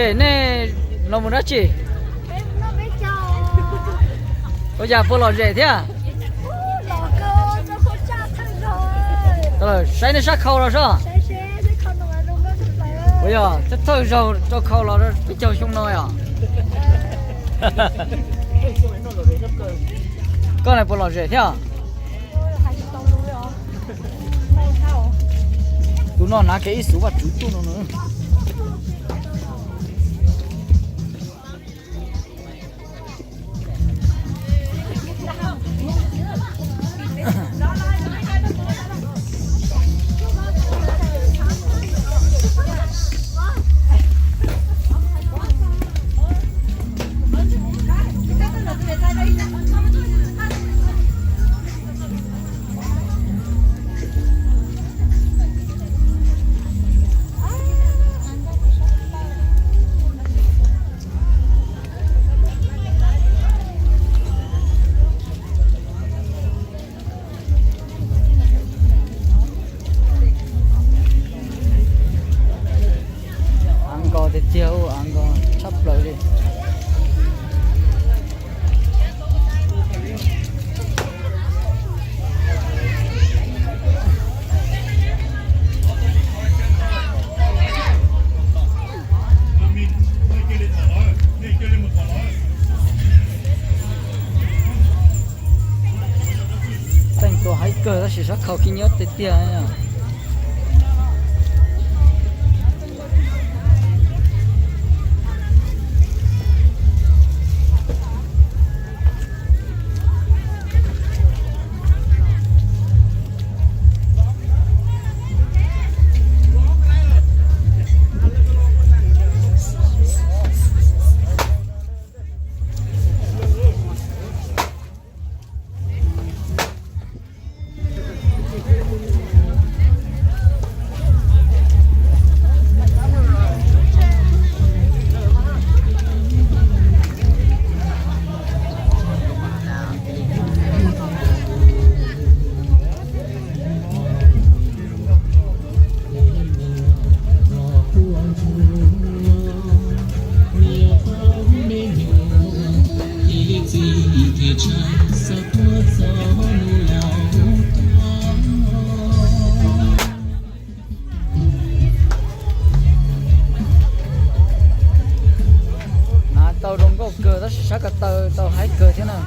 Nej los mus dab tsi? Ua cas puas lom zem thiab? Saib nej sab khau los soj. Ua yog thawj zaug rau khau los peb caug xyoo no yom? Koj na puas lom zem thiab? Tus no hnav kev ib xuv Vajtswv tuaj no. Av nkos tiag tiag, av nkos tshaj plaws li. Teej tua haib kawg tab sis sab khau khib nyiab tiag tiag. Hnav tau zoo nkauj kawg tab sis sab ko taw tau haib kawg thiab na.